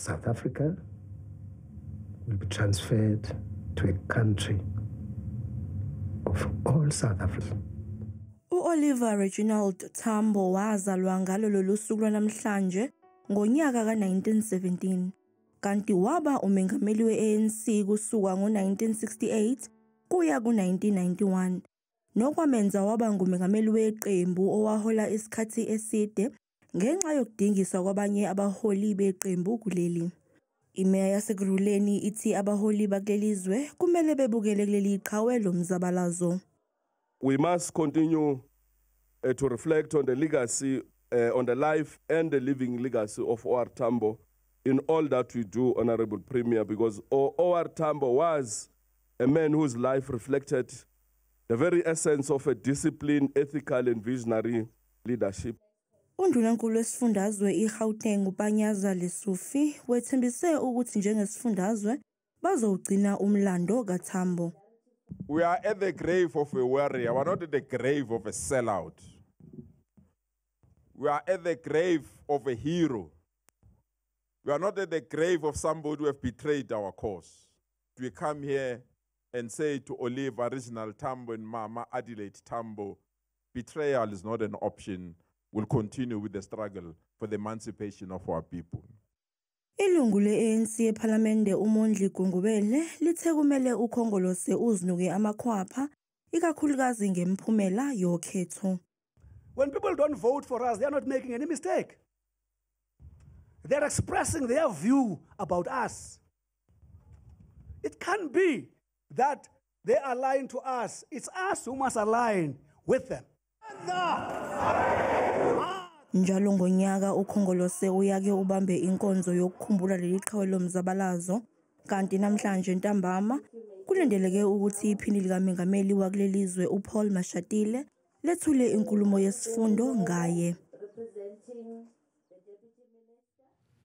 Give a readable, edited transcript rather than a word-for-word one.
South Africa will be transferred to a country of all South Africans. U-Oliver Reginald Tambo wazalwa ngalo lolu suku lwanamhlanje ngonyaka ka-1917, kanti waba umengameli we-ANC kusuka ngo-1968 kuya ku-1991, nokwamenza waba ngumengameli weqembu owahola isikhathi eside ngenxa yokudingiswa kwabanye abaholi beqembu kuleli. Imeya yaseKurhuleni ithi abaholi bakuleli zwe kumele bebukele kuleli qhawe lomzabalazo. We must continue to reflect on the legacy, on the life and the living legacy of O.R. Tambo in all that we do, Honorable Premier, because O.R. Tambo was a man whose life reflected the very essence of a disciplined, ethical and visionary leadership. Undunankulu wesifundazwe iGauteng uPanyaza Lesufi wethembise ukuthi njengesifundazwe bazowugcina umlando kaTambo. We are at the grave of a warrior. We are not at the grave of a sellout. We are at the grave of a hero. We are not at the grave of somebody who have betrayed our cause. We come here and say to Oliver Reginald Tambo and Mama Adelaide Tambo, betrayal is not an option. We'll continue with the struggle for the emancipation of our people. Ilungu le-ANC ePhalamende uMondli Gungubele lithe kumele uKhongolose uzinuke amakhwapha ikakhulukazi ngemiphumela yokhetho. When people don't vote for us, they are not making any mistake. They're expressing their view about us. It can't be that they align to us. It's us who must align with them. Njalo ngonyaka uKhongolose uyake ubambe inkonzo yokukhumbula leli qhawe lomzabalazo, kanti namhlanje ntambama kulindeleke ukuthi iphini likamengameli wakuleli zwe uPaul Mashatile lethule inkulumo yesifundo ngaye.